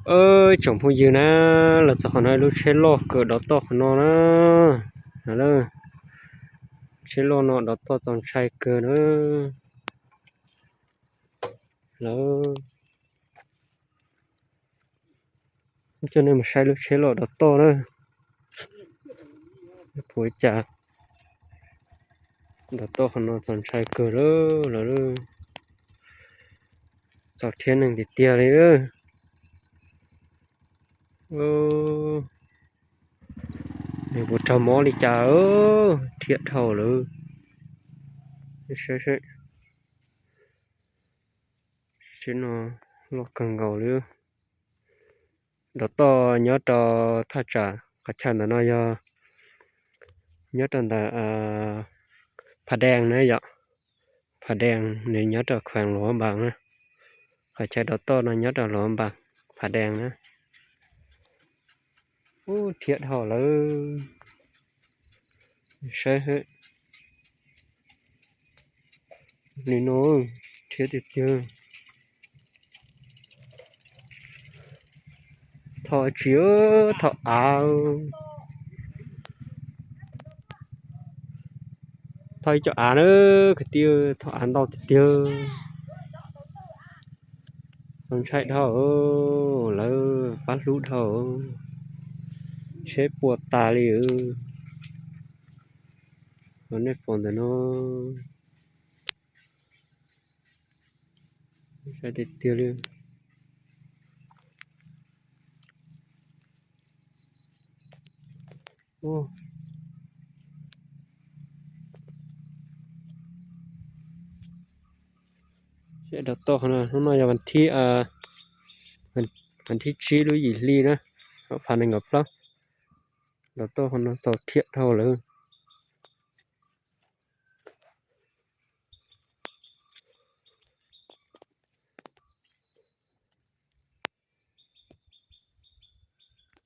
Ib tsoom phooj ywg na, los txog qhov no lub tsheb loj kawg dov toj qhov no na. Tsheb loj no dov toj txaus ntshai kawg na. Lawv coj nej mus saib lub tsheb loj dov toj na. Puas cas dov toj qhov no txaus ntshai kawg lawm, lawv txaus thiab neeg tiag tiag li. Nws puas raug mob li cas, rhiab dhau lawm. Saib seb, tsheb no loj kawg nkaus li. Dov toj nyob rau thaj tsam qhov chaw ntawm no yog nyob rau ntawm Pha Dees na yom. Pha Dees nws nyob rau kheem Luam Npas na. Qhov chaw dov toj no nyob rau Luam Npas, Pha Dees na. Ub, rhiab dhau lawm. Saib, nim no rhiab tiag tiag. Thaum tsis, thaum av, thaum ib co av na, kwv tij, thaum av ntau tiag tiag. Txaus ntshai dhau, lawv pab hlub dhau, tsheb puas tas li. Los nej pom ntawm no, tiag tiag li. Dov toj no, hnub no yog vas thib tsib lub yim hli na, ob phav nees nkaum plaub. Dov toj qhov no txaus thiab dhau lawm.